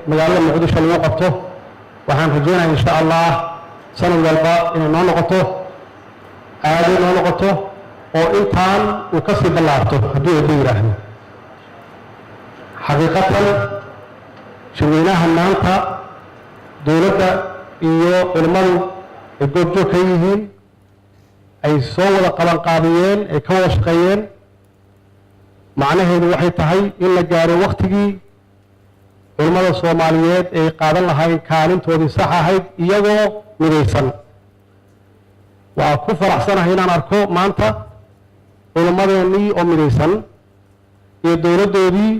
Magaalada Muqdisho lagu qabto. Waxaan rajeynaya, insha Allah, sanad walba inay noo noqoto caado, noo noqoto oo intaan uu ka sii ballaarto, haddii Eebbe yidhaahdo. Xaqiiqatan, shirweynaha maanta dowladda iyo culimmadu ay goobjoog ka yihiin, ay soo wada qabanqaabiyeen, ay ka wada shaqeeyeen, macnaheedu waxay tahay in la gaaro waktigii culimmada Soomaaliyeed ay qaadan lahayn kaalintoodii sax ahayd iyagoo midaysan. Waa ku faraxsanahay inaan arko maanta culimmadeennii oo midaysan iyo dowladdoodii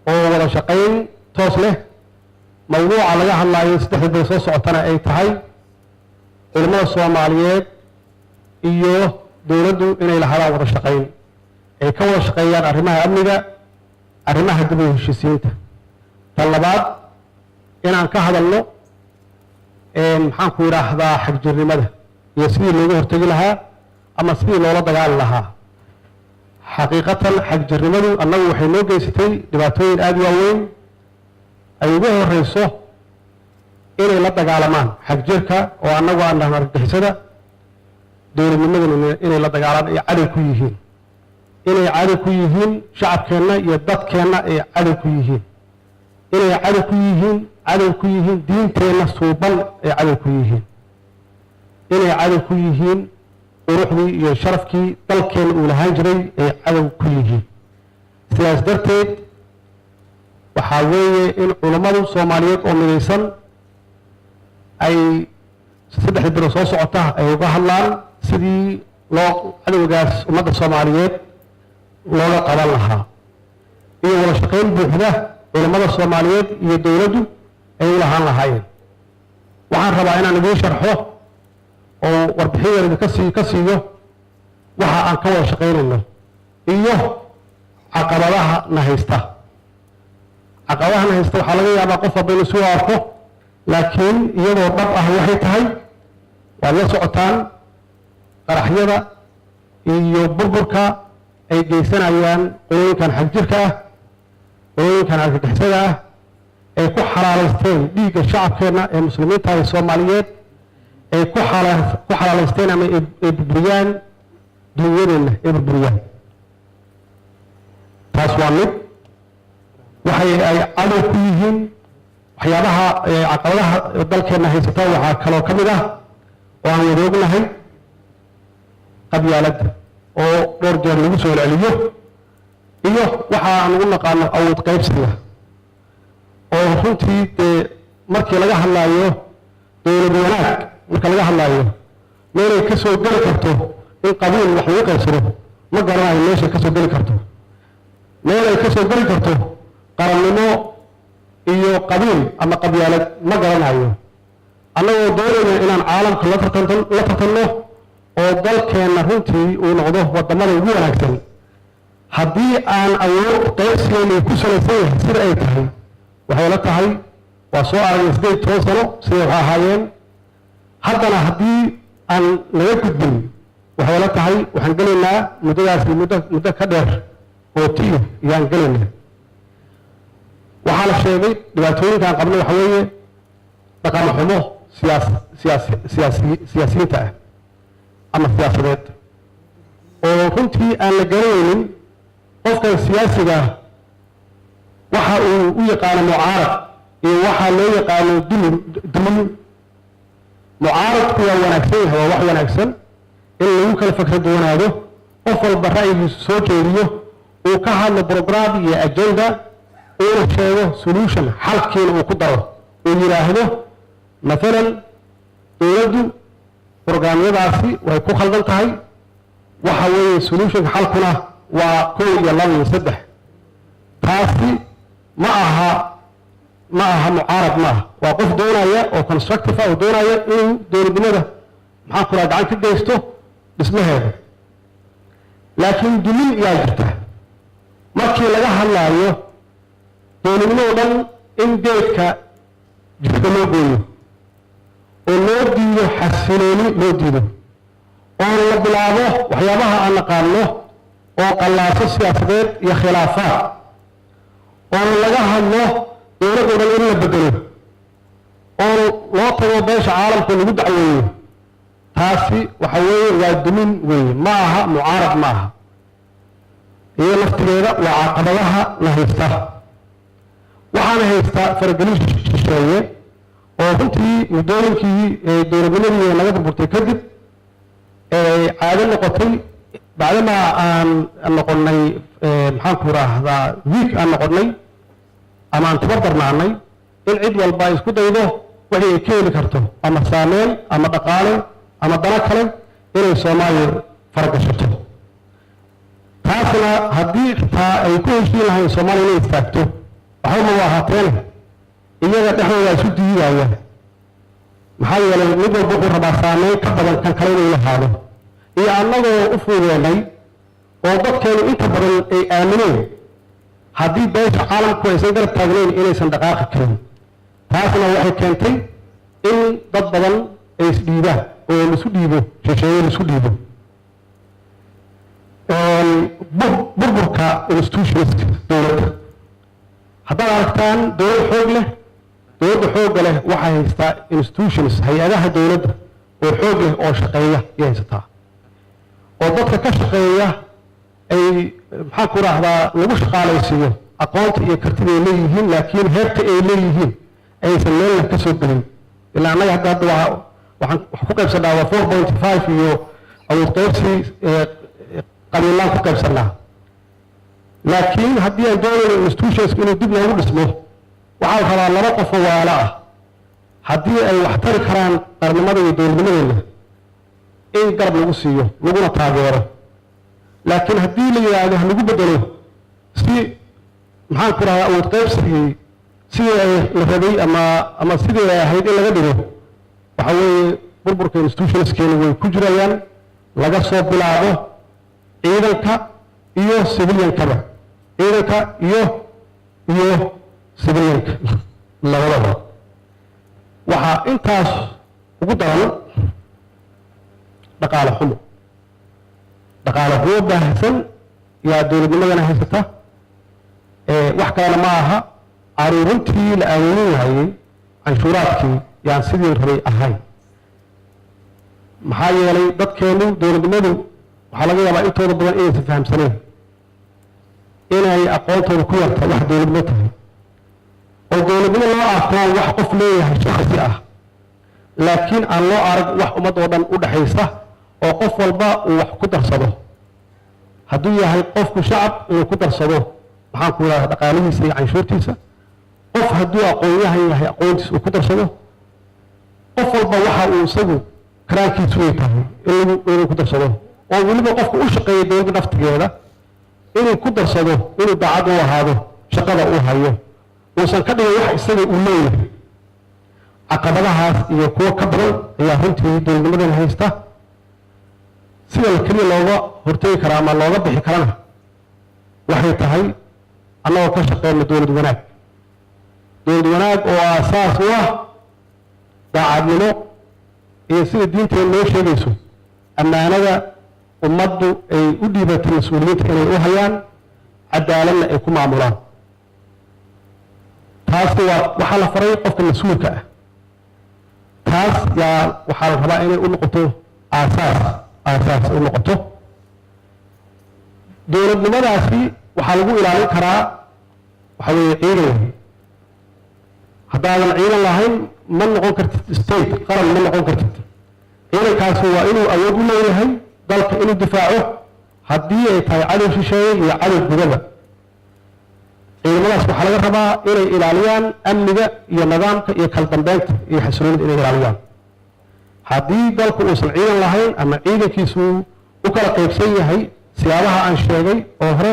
oo wada shaqayn toos leh. Mawduuca laga hadlaayo 3da bil soo socotana ay tahay culimmada Soomaaliyeed iyo dowladdu inay lahaadaan wada shaqayn, ay ka wada shaqeeyaan arrimaha amniga, arrimaha dib u heshiisiinta. Tan labaad, inaan ka hadalno, maxaan ku yidhaahdaa, xagjirnimada iyo sidii looga hortegi lahaa ama sidii loola dagaali lahaa. Xaqiiqatan, xagjirnimadu annagu waxay noo geysatay dhibaatooyin aada u waaweyn, ay ugu horeyso inay la dagaalamaan xagjirka oo annagu aan dhahno argagixisada, dowladnimadana inay la dagaalaan, ay cadow ku yihiin, inay cadow ku yihiin shacabkeenna iyo dadkeenna, ay cadow ku yihiin, inay cadow ku yihiin, cadow ku yihiin diinteenna suuban, ay cadow ku yihiin, inay cadow ku yihiin quruxdii iyo sharafkii dalkeenna uu lahaan jiray ay cadow ku yihiin. Sidaas darteed, waxaa weeye in culammadu Soomaaliyeed oo midaysan ay 3da bilo soo socota ay uga hadlaan sidii loo cadowgaas ummadda Soomaaliyeed looga qaban lahaa iyo wada shaqayn buuxda culammada Soomaaliyeed iyo dowladdu ay u lahaan lahaayeen. Waxaan rabaa inaan idiin sharxo oo warbixin yar idinka sii ka siiyo waxa aan ka wada shaqaynayno iyo caqabadaha na haysta. Caqabadaha na haysta waxaa laga yaabaa qof walba inuu suu arko, laakiin iyadoo dhab ah waxay tahay, waad la socotaan qaraxyada iyo burburka ay geysanayaan qolooyinkan xagjirka ah, qolooyinkan argagixisada ah, ay ku xalaalaysteen dhiigga shacabkeenna ee Muslimiinta ee Soomaaliyeed, ay ku xalaalaysteen ama ay burburiyaan dunyadeenna, ay burburiyaan. Taas waa mid. Waxay ay cadow ku yihiin waxyaabaha caqabadaha dalkeenna haysata. Waxaa kaloo ka mid ah oo aan wada ognahay qabyaaladda oo dhowr jeer lagu soo celceliyo, iyo waxa aan ugu naqaano awood qaybsiga, oo runtii dee markii laga hadlaayo dowlad wanaag, marka laga hadlaayo, meelay ka soo geli karto in qabiil wax lagu qaybsado ma garanayo. Meeshay ka soo geli karto, meelay ka soo geli karto qarannimo iyo qabiil ama qabyaalad ma garanayo. Annagoo doonayna inaan caalamka la tartanno oo dalkeenna runtii uu noqdo waddamada ugu wanaagsan, haddii aan awood qaybsigeenu ku salaysan yahay sida ay tahay, waxay la tahay waa soo aragnay 18 sano siday wax ahaayeen. Haddana haddii aan laga gudbin, waxay la tahay waxaan gelaynaa muddadaasi muddo ka dheer oo tiyo iyaan gelaynaa. Waxaa la sheegay dhibaatooyinkaan qabno waxa weeye dhaqan xumo siyaasiyiinta ah ama siyaasadeed, oo runtii aan la garanaynin qofkan siyaasiga waxa uu u yaqaano mucaarad iyo waxaa loo yaqaano dulin dulin. Mucaaradku waa wanaagsan yahay, waa wax wanaagsan in lagu kala fakra duwanaado, qof walba ra'yigiisu soo jeediyo, uu ka hadlo program iyo agenda, uuna sheego solution, xalkiina uu ku daro, uu yidhaahdo maalan dowladdu programyadaasi way ku khaldan tahay, waxa weeye solutionka, xalkuna waa kow iyo laba iyo saddex. Taasi ma aha mucaarad, ma aha. Waa qof doonaya oo constructive ah oo doonaya inuu dowladnimada, maxaan ku raha, gacan ka geysto dhismaheeda. Laakiin dumin yaa jirta markii laga hadlaayo dowladnimo o dhan in geedka jidka loo gooyo oo loo diido xasilooni, loo diido oo la bilaabo waxyaabaha aan naqaano oo qallaaso siyaasadeed iyo khilaafaad, oo laga hadlo dowladda Dowladda dhan in la bedelo oo loo tago beesha caalamka lagu dacweeyo, taasi waxa weeye waa dumin weeye, ma aha mucaarad, ma aha. Iyo laftigeeda waa caqabadaha la haysta. Waxaana haystaa faragelin shisheeye oo runtii muddooyinkii dowladnimadii naga burburtay kadib caado noqotay, bacdamaa aan noqonnay, maxaan ku raahdaa, weak aan noqonnay ama aan tabar darnaanay, in cid walba ay isku daydo wixii ay ka heli karto, ama saameyn ama dhaqaale ama dano kale, inay Soomaaliya faragashato. Taasna haddii xitaa ay ku heshiin lahayn Soomaaliya inay istaagto, waxba maba ahaateene, iyaga dhexdooda isu diidaya. Maxaa yeelay, mid walba wuxuu rabaa saameyn ka badan kan kale inuu lahaado. Iyo annagoo u fuudeenay oo dadkeenu inta badan ay aamineen haddii beesha caalamku aysan garab taagnayn inaysan dhaqaaqi karin. Taasna waxay keentay in dad badan ay isdhiibaan oo laisu dhiibo shisheeye, laisu dhiibo. Burburka institutionska dowladda, haddaad aragtaan dowlad xoog leh, dowladda xoogga leh waxay haystaa institutions, hay-adaha dowladda oo xoog leh oo shaqeeya ayay haysataa, oo dadka ka shaqeeya ay, maxaan ku rahdaa, lagu shaqaalaysiiyo aqoonta iyo kartida ay leeyihiin, laakiin heerta ay leeyihiin aysan meelna ka soo gelin. Ilaa annaga hadda waa waxaan wax ku qaybsanaa waa 4.5 iyo awood qaybsi qabiilaan ku qaybsanaa. Laakiin haddii aan doonayno institutions inuu dib loogu dhismo, waxaa la rabaa laba qof oo waalo ah, haddii ay wax tari karaan qarnimada iyo dowladnimadeena, in garab lagu siiyo laguna taageero. Laakiin haddii la yidhaahdo ha lagu bedelo si, maxaan ku rahdaa, awood qaybsigii sidii ay la rabay ama sidii ay ahayd in laga dhigo, waxa weeye burburka institutionskeena way ku jirayaan, laga soo bilaabo ciidanka iyo civiliankaba, ciidanka iyo civilianka labadaba. Waxaa intaas ugu daran dhaqaale xumo. Dhaqaale xumo baahsan yaa dowladnimadana haysata. Wax kalena ma aha, caruurintii la aaminin waayey, canshuuraadkii yaan sidii rabay ahayn. Maxaa yeelay, dadkeenu dowladnimadu waxaa laga yaabaa intooda badan inaysan fahamsanayn, inay aqoontooda ku yarta wax dowladnimo tahay, oo dowladnimo loo arko wax qof leeyahay, shakhsi ah, laakiin aan loo arag wax ummad oo dhan u dhexaysa oo qof walba uu wax ku darsado. Hadduu yahay qofku shacab, inuu ku darsado, maxaan ku yidhahda, dhaqaalihiisa iyo canshuurtiisa. Qof hadduu aqoon-yahan yahay, aqoontiisa uu ku darsado. Qof walba waxa uu isagu karaankiisu way tahay inuu ku darsado, oo weliba qofka u shaqeeya dowladda naftigeeda inuu ku darsado, inuu daacad u ahaado shaqada uu hayo, uusan ka dhigin wax isaga uu leeyahay. Caqabadahaas iyo kuwo ka badan ayaa runtii dowladnimadan haysta. Sida la keliya looga hortegi karaa ama looga bixi karana waxay tahay annagoo ka shaqeyna dowlad wanaag, dowlad wanaag oo aasaas u ah daacadnimo iyo sida diinteena noo sheegayso, ammaanada ummaddu ay u dhiibatay mas-uuliyiinta inay u hayaan, cadaaladna ay ku maamulaan. Taasi waa waxaa la faray qofka mas-uulka ah. Taas yaa waxaa la rabaa inay u noqoto aasaas, aasaas u noqoto. Dowladnimadaasi waxaa lagu ilaalin karaa waxa weeye ciidan wey. Haddaadan ciidan lahayn, ma noqon kartid state, qaran ma noqon kartid. Ciidankaasi waa inuu awood u leeyahay dalka inuu difaaco, haddii ay tahay cadow shisheeye iyo cadow gudaba. Ciidamadaas waxaa laga rabaa inay ilaaliyaan amniga iyo nidaamka iyo kala dambeynta iyo xasiloonida inay ilaaliyaan. Haddii dalku uusan ciidan lahayn ama ciidankiisu u kala qaybsan yahay siyaabaha aan sheegay oo hore,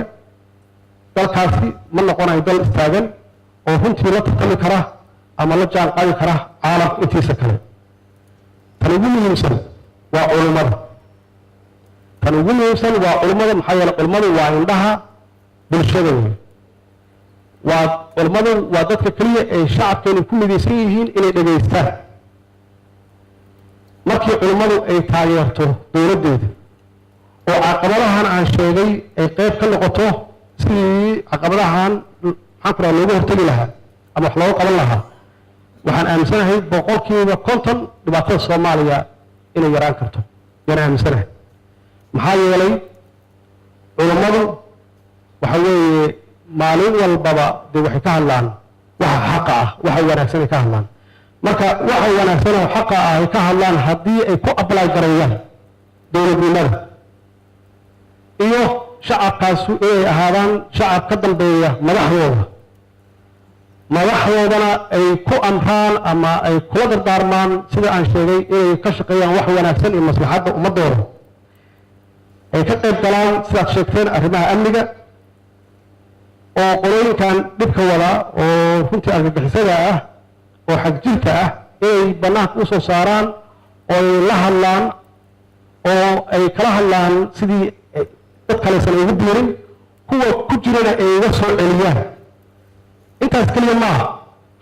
dalkaasi ma noqonayo dal istaagan oo runtii la tartami kara ama la jaan qaadi kara caalamka intiisa kale. Tan ugu muhiimsan waa culummada. Tan ugu muhiimsan waa culummada. Maxaa yeele, culummadu waa indhaha bulshada wey. Waa culummadu waa dadka keliya ay shacabkeenu ku midaysan yihiin inay dhegaystaan. Markii culummadu ay taageerto dowladdeeda oo caqabadahan aan sheegay ay qayb ka noqoto sidii caqabadahan, maxaan ku raha, looga hortegi lahaa. Ama wax looga qaban lahaa, waxaan aaminsanahay 50% dhibaatada Soomaaliya inay yaraan karto yaan aaminsanahay. Maxaa yeelay, culammadu waxa weeye maalin walbaba dee waxay ka hadlaan waxa xaqa ah, waxa wanaagsan ay ka hadlaan. Marka waxa wanaagsan oo xaqa ah ay ka hadlaan, haddii ay ku apply gareeyaan dowladnimada iyo shacabkaasu inay ahaadaan shacab ka dambeeya madaxdooda, madaxdoodana ay ku amraan ama ay kula dardaarmaan, sida aan sheegay, inay ka shaqeeyaan wax wanaagsan iyo maslaxadda ummadooda, ay ka qayb galaan, sidaad sheegteen, arrimaha amniga oo qolooyinkan dhibka wada oo runtii argagixisada ah oo xagjirka ah inay bannaanka u soo saaraan oo ay la hadlaan oo ay kala hadlaan sidii dad kalesan ugu biirin, kuwa ku jirana ay uga soo celiyaan. Intaas keliya maaha,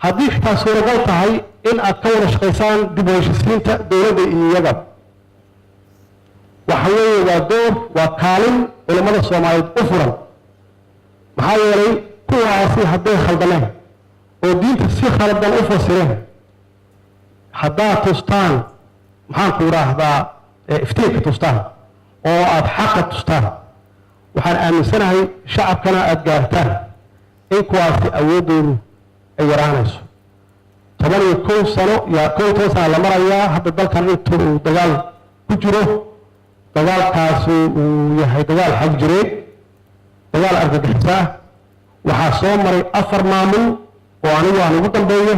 haddii xitaa suuragal tahay in aad ka wada shaqaysaan dib u heshisiinta dowladda iyo iyaga, waxa weeye waa door, waa kaalin culammada Soomaaliyeed u furan. Maxaa yeelay, kuwaasi hadday khaldameen oo diinta si khaldan u fasireen, haddaad tustaan, maxaan ku idhaahdaa, iftiinka tustaan oo aada xaqa tustaan, waxaan aaminsanahay shacabkana aada gaartaan in kuwaasi awooddoodu ay yaraanayso. 11 sano yaa 11 sana la marayaa hadda dalkan inta uu dagaal ku jiro, dagaalkaasi uu yahay dagaal xagjireed, dagaal argagixisa ah. Waxaa soo maray afar maamul oo anigu aan ugu dambeeyo.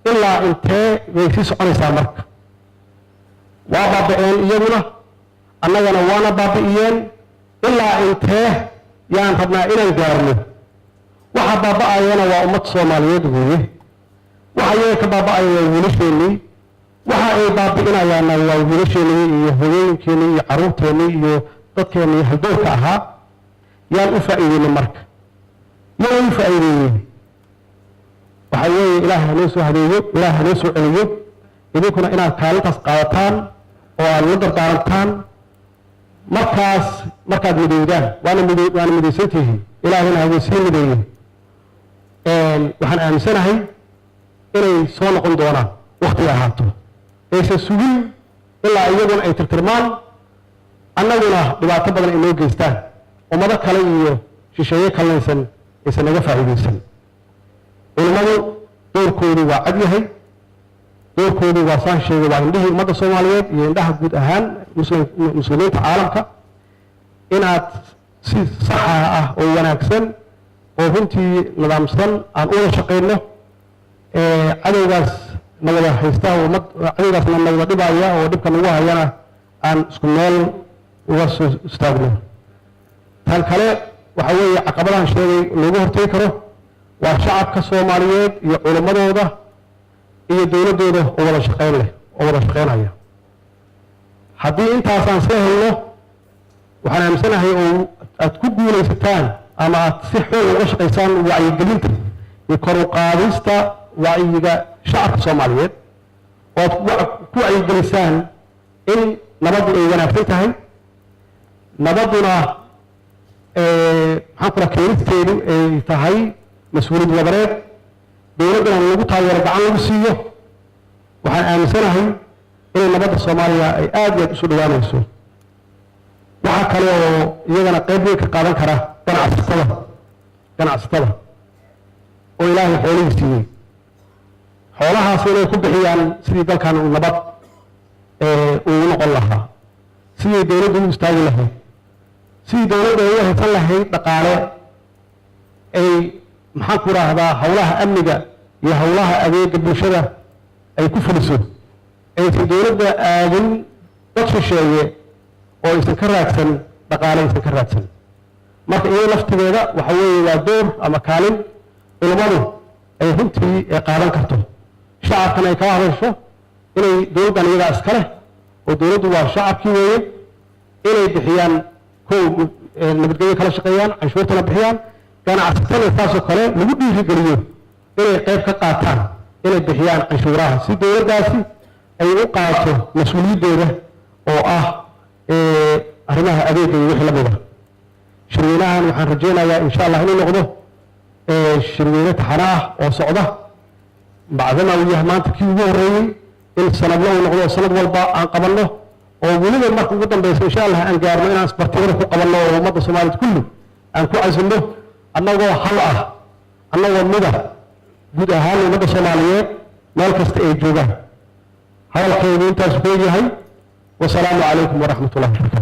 Ilaa intee bay sii soconaysaa? Marka waa baaba'een iyaguna, annagana waana baabi'iyeen. Ilaa intee yaan rabnaa inaan gaarno? Waxa baaba'ayana waa ummad Soomaaliyeed weeye. Waxa iyaga ka baaba'aya waa wiilasheennii, waxa ay baabi'inayaana waa wiilasheennii iyo hooyooyinkeennii iyo carruurteennii iyo dadkeennii haldoorka ahaa. Yaan u faa'iideynay? Marka yaan u faa'iideeyey? Waxa weeye, Ilaahay hanoo soo hadeeyo, Ilaahay hanoo soo celiyo. Idinkuna inaad kaalintaas qaadataan oo aad la dardaarantaan. Markaas markaad midowdaan, waana midaysan tihiin, Ilaahayna haguu sii mideeyey, waxaan aaminsanahay inay soo noqon doonaan wakti ahaato, aysan sugin ilaa iyaguna ay tirtirmaan, annaguna dhibaato badan ay noo geystaan, ummado kale iyo shisheeye kalena aysan naga faa'iidaysan. Culimmadu doorkoodu waa cad yahay. Doorkoodu waa saan sheegay, waa indhihii ummadda Soomaaliyeed iyo indhaha guud ahaan muslimiinta caalamka. Inaad si saxa ah oo wanaagsan oo runtii nidaamsan aan u wada shaqayno cadowgaas na wada haysta oo ummad cadowgaasna na wada dhibaya oo dhibka nagu hayana aan isku meel uga soo istaagno. Tan kale waxa weeye, caqabadahan sheegay loogu hortegi karo waa shacabka Soomaaliyeed iyo culimmadooda iyo dowladdooda oo wada shaqayn leh oo wada shaqaynaya. Haddii intaasaan soo helno, waxaan aaminsanahay oo aad ku guulaysataan ama aad si xoog uga shaqaysaan wacyigelinta iyo kor u qaadista wacyiga shacabka Soomaaliyeed, oo aad ku wacyigelisaan in nabaddu ay wanaagsan tahay, nabadduna, maxaan ku raha, keenisteedu ay tahay mas-uuliyad wadareed, dowladdana lagu taageero, gacan lagu siiyo, waxaan aaminsanahay inay nabadda Soomaaliya ay aad iyo aad usoo dhawaanayso. Waxaa kale oo iyagana qayb weyn ka qaadan kara ganacsatada oo Ilaahay xoolihii siiyey, xoolahaas inay ku bixiyaan sidii dalkan uu nabad uu noqon lahaa, sidii dowladdu u istaagi lahayd, sidii dowladda ay u haysan lahayd dhaqaale ay, maxaan ku idhaahdaa, howlaha amniga iyo howlaha adeega bulshada ay ku fuliso, aysan dowladda aadin dad shisheeye oo aysan ka raadsan dhaqaale, aysan ka raadsan. Marka iyada laftigeeda waxa weeye waa door ama kaalin culammadu ay runtii ay qaadan karto, shacabkana ay kala hadasho inay dowladdan iyagaa iska leh oo dowladdu waa shacabkii weeye, inay bixiyaan kow nabadgelyo, kala shaqeeyaan, canshuurtana bixiyaan. Ganacsatada saasoo kale lagu dhiirigeliyo inay qayb ka qaataan inay bixiyaan canshuuraha si dowladdaasi ay u qaato mas-uuliyaddeeda oo ah arrimaha adeega iyo wixii la mida. Shirweynahan waxaan rajaynayaa, insha Allah, inuu noqdo shirweyne taxano ah oo socda. Bacdama uu yahay maanta kii ugu horreeyey, in sanadla uu noqdo, sanad walba aan qabanno, oo weliba marka ugu dambeysa, insha Allah, aan gaarno inaan isbartibada ku qabanno oo ummadda Soomaaliyeed kulli aan ku casilno, annagoo hal ah, annagoo mida, guud ahaan ummadda Soomaaliyeed meel kasta ay joogaan. Hadalkaygu intaasu ku egyahay. Wasalaamu calaykum waraxmat ullahi wabarakatu.